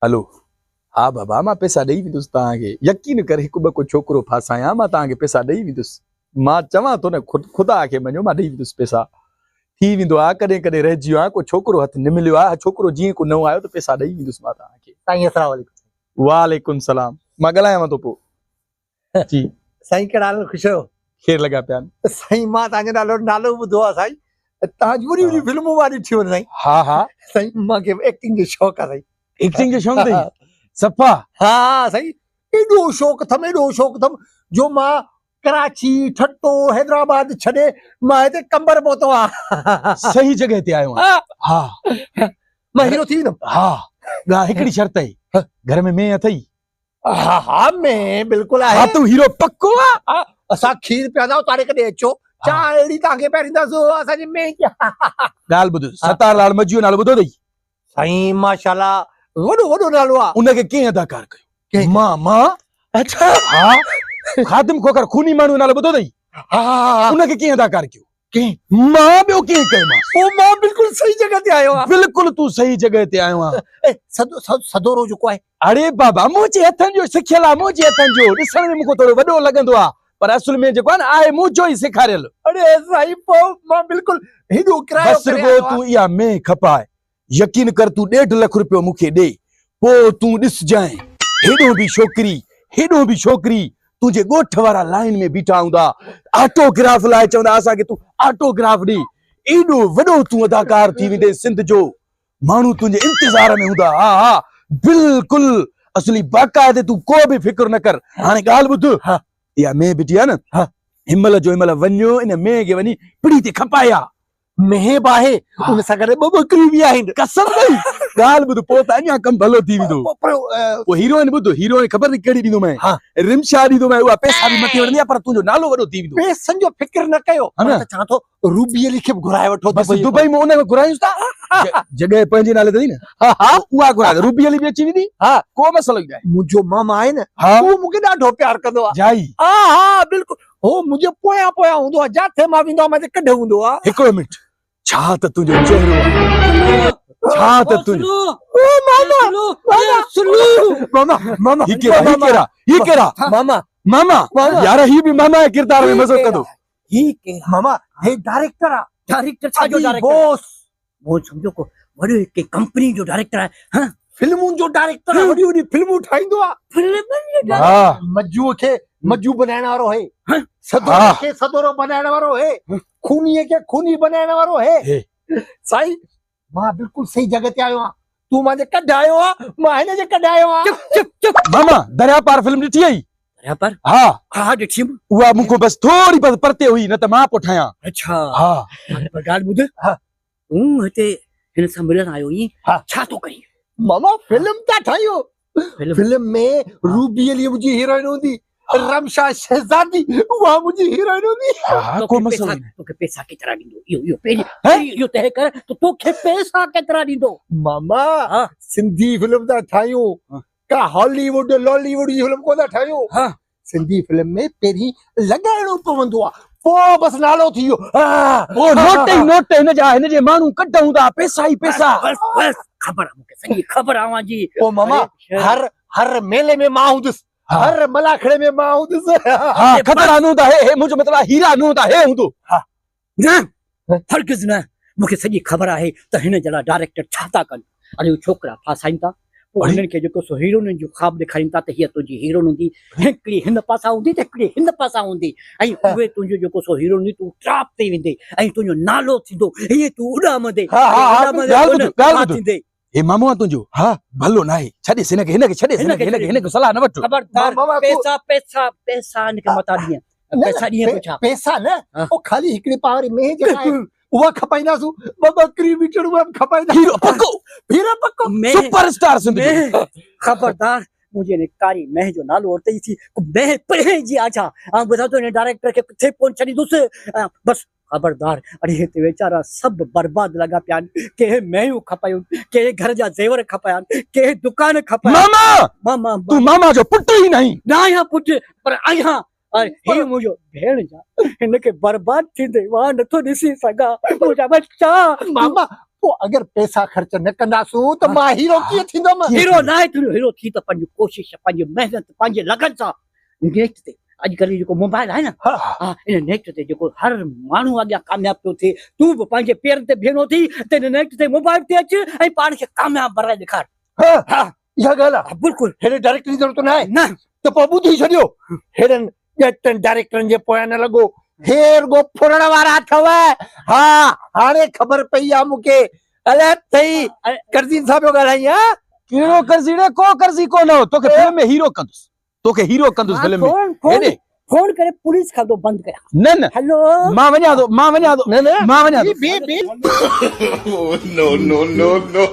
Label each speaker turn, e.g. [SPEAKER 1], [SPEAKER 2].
[SPEAKER 1] هلو. ها بابا مان پئسا ڏئي ويندس توهان کي. يقين ڪر هڪ ٻه ڪو ڇوڪرو ڦاسايان مان توهان کي پئسا ڏئي ويندس. مان چوان ٿو نه خدا کي مڃو مان ڏئي ويندس پئسا. ٿي ويندو آ ڪڏهن ڪڏهن رهجي ويو آهيان ڪو ڇوڪرو هٿ نه مليو آ ڇوڪرو جيئن ڪو نئون آيو ته پئسا ڏئي ويندس مان توهان کي.
[SPEAKER 2] سائين اسلام عليڪم.
[SPEAKER 1] وعليڪم سلام مان ڳالهايانو ٿو پوء. جي.
[SPEAKER 2] سائين ڪهڙا حال آهن خوش آهيو.
[SPEAKER 1] خير لڳا پيا آهن.
[SPEAKER 2] سائين مان توهان جو نالو نالو ٻڌو آهي سائين توهان جون وڏيون وڏيون فلمون مان ڏٺيون آهن سائين.
[SPEAKER 1] ها ها.
[SPEAKER 2] سائين مان کي ايڪٽنگ جو شوق آهي سائين.
[SPEAKER 1] ايڪٽنگ جو شوق اٿئي صفا.
[SPEAKER 2] ها سائين ايڏو شوق اٿم ايڏو شوق اٿم جو مان ڪراچي ٺٽو حيدرآباد ڇڏي مان هتي قمبر پهتو آهيان.
[SPEAKER 1] صحيح جڳهه تي آيو آهين. ها.
[SPEAKER 2] مان هيرو ٿي ويندم.
[SPEAKER 1] ها هڪڙي شرط اهي گهر ۾ مينهن اٿئي.
[SPEAKER 2] ها ها مين بلڪل آهي.
[SPEAKER 1] ها تون هيرو پڪو آ.
[SPEAKER 2] اسان کير پيئندا آهيون تاڙي ڪڏهن اچو چانهه اهڙي توهان کي پيارينداسون اسان جي مين کي.
[SPEAKER 1] ڳالهه ٻڌ ستار لال مجيء جو نالو ٻڌو اٿئي.
[SPEAKER 2] سائين ماشاءالله وڏو وڏو نالو آ.
[SPEAKER 1] ان کي ڪنهن اداڪار ڪيو؟ مان مان.
[SPEAKER 2] اڇا.
[SPEAKER 1] ها خادم کوکر خوني ماڻهو جو نالو ٻڌو اٿئي.
[SPEAKER 2] ها ها.
[SPEAKER 1] ان کي ڪنهن اداڪار ڪيو؟
[SPEAKER 2] ڪنهن؟
[SPEAKER 1] مان ٻيو ڪنهن ڪيومانس.
[SPEAKER 2] پوء مان بلڪل صحيح جڳهه تي آيو آهيان.
[SPEAKER 1] بلڪل تون صحيح جڳهه تي آيو آهين.
[SPEAKER 2] اي سڌو سڌورو جيڪو آهي.
[SPEAKER 1] اڙي بابا منهنجي هٿن جو سکيل آهي منهنجي هٿن جو ڏسڻ ۾ مون کان ٿورو وڏو لڳندو آهي پر اصل ۾ جيڪو آهي نه آهي منهنجو ئي سيکاريل.
[SPEAKER 2] اڙي سائين پوء مان بلڪل هيڏو ڪرايو
[SPEAKER 1] بس
[SPEAKER 2] ڪري
[SPEAKER 1] رڳو
[SPEAKER 2] آيو آهيان.
[SPEAKER 1] تون اها مينهن کپاء يقين ڪر تون ڏيڍ لک روپيو مون کي ڏي پوء تون ڏسجانء هيڏو به ڇوڪري هيڏو به ڇوڪري تنهنجي ڳوٺ وارا لائين ۾ بيٺا هوندا آٽو گراف لاء چوندا اسان کي تون آٽو گراف ڏي ايڏو وڏو تون اداڪار ٿي ويندين سنڌ جو ماڻهو تنهنجي انتظار ۾ هوندا ها ها بلڪل اصلي باقاعدي تون ڪو به فڪر نه ڪر هاڻي ڳالهه ٻڌ اها مينهن بيٺي آهي نه همل جو همل وڃ ان مينهن کي وڃي پڙي تي کپائي آ
[SPEAKER 2] مينهن به آهي ان سان گڏ ٻه ٻڪريون به آهن.
[SPEAKER 1] قسم ڏئي ڳالهه ٻڌ پوء ته اڃا ڪم ڀلو ٿي ويندو. پوء هيروئن ٻڌ هيروئن خبر اٿئي ڪهڙي ڏيندومانء رمشا ڏيندومانء اها پئسا به مٿي وٺندي آهي پر تنهنجو نالو وڏو ٿي ويندو.
[SPEAKER 2] پئسن جو فڪر نه ڪيو مان ته چوان ٿو روبي علي کي به گهرائي وٺو
[SPEAKER 1] بس دبئي مان ان کي گهرايونس ٿا جڳهه پنهنجي نالي تي اٿئي نه اها گهرائي روبي علي به اچي ويندي ڪو مسئلو ئي ناهي.
[SPEAKER 2] منهنجو ماما آهي نه اهو مون کي ڏاڍو پيار ڪندو آهي.
[SPEAKER 1] جائي.
[SPEAKER 2] ها ها بلڪل هو منهنجي پويان پويان هوندو آهي، جاٿي مان ويندو آهيان مان جي ڪڍ هوندو آهي.
[SPEAKER 1] هڪڙو منٽ، ڇا ته تنهنجو چهرو آهي، ڇا ته تنهنجو.
[SPEAKER 2] او ماما، ماما، ماما، ماما،
[SPEAKER 1] هي ڪير آ، هي ڪير آ، هي ڪير آ؟
[SPEAKER 2] ماما،
[SPEAKER 1] ماما، يار هي به ماما جي ڪردار ۾ مزو ڪندو.
[SPEAKER 3] هي ڪير آ؟
[SPEAKER 2] ماما، هي ڊائريڪٽر آ.
[SPEAKER 3] ڊائريڪٽر ڇا جو ڊائريڪٽر؟
[SPEAKER 2] بوس.
[SPEAKER 3] مون سمجهو ڪو وڏو هڪ ڪمپني جو ڊائريڪٽر آهي. ها
[SPEAKER 2] فلمون جو ڊائريڪٽر آهي، وڏي وڏي فلمون ٺاهيندو آهي.
[SPEAKER 3] فلمن جو ڊائريڪٽر؟
[SPEAKER 2] مجو کي مجو بنائڻ وارو هي، سدوري کي سدورو بنائڻ وارو هي، خوني کي خوني بنائڻ وارو هي. سائين مان بلڪل صحيح جڳهه تي آيو آهيان، تون مانجي ڪڍ آيو آهين، مان هن جي ڪڍ آيو آهيان.
[SPEAKER 3] چپ چپ چپ.
[SPEAKER 1] ماما دريا پار فلم ڏٺي اٿئي؟
[SPEAKER 3] دريا پار؟
[SPEAKER 1] ها.
[SPEAKER 3] ها ڏٺي.
[SPEAKER 1] اها مون کان بس ٿوري بس پرتي هئي نه ته مان پوء ٺاهيان.
[SPEAKER 3] اڇا.
[SPEAKER 1] ها.
[SPEAKER 3] پر ڳالهه ٻڌ.
[SPEAKER 2] ها.
[SPEAKER 3] تون هتي هن سان ملڻ آيو آهين،
[SPEAKER 2] ها.
[SPEAKER 3] ڇا ٿو ڪرين؟
[SPEAKER 2] ماما فلم ٿا ٺاهيون. فلم ۾ روبي علي منهنجي هيروئن هوندي، رمشا شهزادي اها منهنجي هيروئن هوندي.
[SPEAKER 1] ها ڪو مسئلو ئي ناهي.
[SPEAKER 3] توکي پئسا ڪيترا ڏيندو؟ اهو اهو پهرين اهو طئي ڪر ته توکي پئسا ڪيترا ڏيندو؟
[SPEAKER 2] ماما سنڌي فلم ٿا ٺاهيون، ڪا هالي ووڊ لالي ووڊ جي فلم ڪونه ٿا ٺاهيون.
[SPEAKER 3] ها.
[SPEAKER 2] سنڌي فلم ۾ پهرين لڳائڻو پوندو آ پوء بس نالو ٿي ويو.
[SPEAKER 1] پوء نوٽ ئي نوٽ هن جا هن جي ماڻهو ڪڍ هوندا پئسا ئي پئسا.
[SPEAKER 3] بس بس خبر آ مونکي سڄي خبر آ اوهان جي.
[SPEAKER 2] پوء ماما هر هر ميلي ۾ مان هوندس هر ملاکڙي ۾ مان هوندس.
[SPEAKER 1] ها خطرا نه هوندا هي هي منهنجو مطلب آ هيرا نه هوندا هي هوندو.
[SPEAKER 2] ها.
[SPEAKER 3] نه هرگز نه مون کي سڄي خبر آهي ته هن جهڙا ڊائريڪٽر ڇا ٿا ڪن. اڙي هو ڇوڪرا ڦاسائين ٿا پوء هنن کي جيڪو سو هيروئنن جو خواب ڏيکارين ٿا ته هيء تنهنجي هيروئن هوندي هڪڙي هن پاسان هوندي ته هڪڙي هن پاسان هوندي ۽ اهي تنهنجو جيڪو سو هيروئن هوندي تون ٽاپ تي ويندي ۽ تنهنجو نالو ٿيندو ائين تون اڏامندي اڏامندي
[SPEAKER 1] ڳالهه ٻڌ ڳالهه ٻڌ هي مامو آ تنهنجو ها ڀلو ناهي ڇڏيس هن کي هن کي ڇڏيس هن کي هن کي هن کي صلاح نه وٺ.
[SPEAKER 3] خبردار پئسا پئسا پئسا هن کي متان ڏين پئسا ڏين پوء ڇا؟
[SPEAKER 2] پئسا نه او خالي هڪڙي پاوري مينهن جيڪا آهي اها کپائينداسون ٻه ٻڪريون بيٺل اها به کپائينداسون.
[SPEAKER 1] هيرو پڪو
[SPEAKER 2] هيرو پڪو
[SPEAKER 1] سپر اسٽار سنڌ جو.
[SPEAKER 3] خبردار منهنجي هن ڪاري مينهن جو نالو ورتئي ٿي ڪو مينهن پرهين جي آ ڇا؟ آئون ٻڌان ٿو هن ڊائريڪٽر کي ڪٿي پهچ ڇڏيندس بس خبردار اڙي هتي ويچارا سڀ برباد لڳا پيا آهن ڪنهن مينهون کپايون ڪنهن گهر جا زيور کپايا ڪنهن دڪان کپايا.
[SPEAKER 1] ماما!
[SPEAKER 3] ماما!
[SPEAKER 1] تون ماما جو پٽ ئي ناهين.
[SPEAKER 3] نه آهيان پٽ پر آهيان هي منهنجو ڀيڻ جا هن کي برباد ٿيندي مان نٿو ڏسي سگهان منهنجا ٻچا.
[SPEAKER 2] ماما! پوء اگر پئسا خرچ نه ڪنداسون ته مان هيرو ڪيئن ٿيندم؟
[SPEAKER 3] هيرو ناهي ٿيندو، هيرو ٿي ته پنهنجي ڪوشش، پنهنجي محنت، پنهنجي لگن سان نيٽ تي اڄڪلهه جيڪو موبائل آهي نه ها ان نيٽ تي جيڪو هر ماڻهو اڳيان ڪامياب پيو ٿئي، تون به پنهنجي پيرن تي بيهڻو ٿي ته ان نيٽ تي موبائل تي اچ ۽ پاڻ کي ڪامياب بڻائي ڏيکار.
[SPEAKER 2] ها اها ڳالهه آهي.
[SPEAKER 3] بلڪل.
[SPEAKER 2] ههڙي ڊائريڪٽر جي ضرورت ناهي.
[SPEAKER 3] نه.
[SPEAKER 2] ته پوء ٻڌي ڇڏيو، ههڙن ڄٽن ڊائريڪٽرن جي پويان نه لڳو، هي رڳو ڦرڻ وارا اٿو. ها هاڻي خبر پئي آ مون کي. الائي ٿئي قرضين سان پيو ڳالهائين ها.
[SPEAKER 1] ڪهڙو قرضي ڙي، ڪو قرضي ڪونه هو، توکي فلم ۾ هيرو ڪندس، توکي هيرو ڪندس فلم ۾.
[SPEAKER 3] هيڏي. فون ڪري پوليس کان ٿو بند ڪيان.
[SPEAKER 1] نه نه.
[SPEAKER 3] هلو.
[SPEAKER 1] مان وڃان ٿو، مان وڃان ٿو،
[SPEAKER 2] نه نه.
[SPEAKER 1] مان وڃان ٿو.
[SPEAKER 2] بي بي.
[SPEAKER 4] No no no no.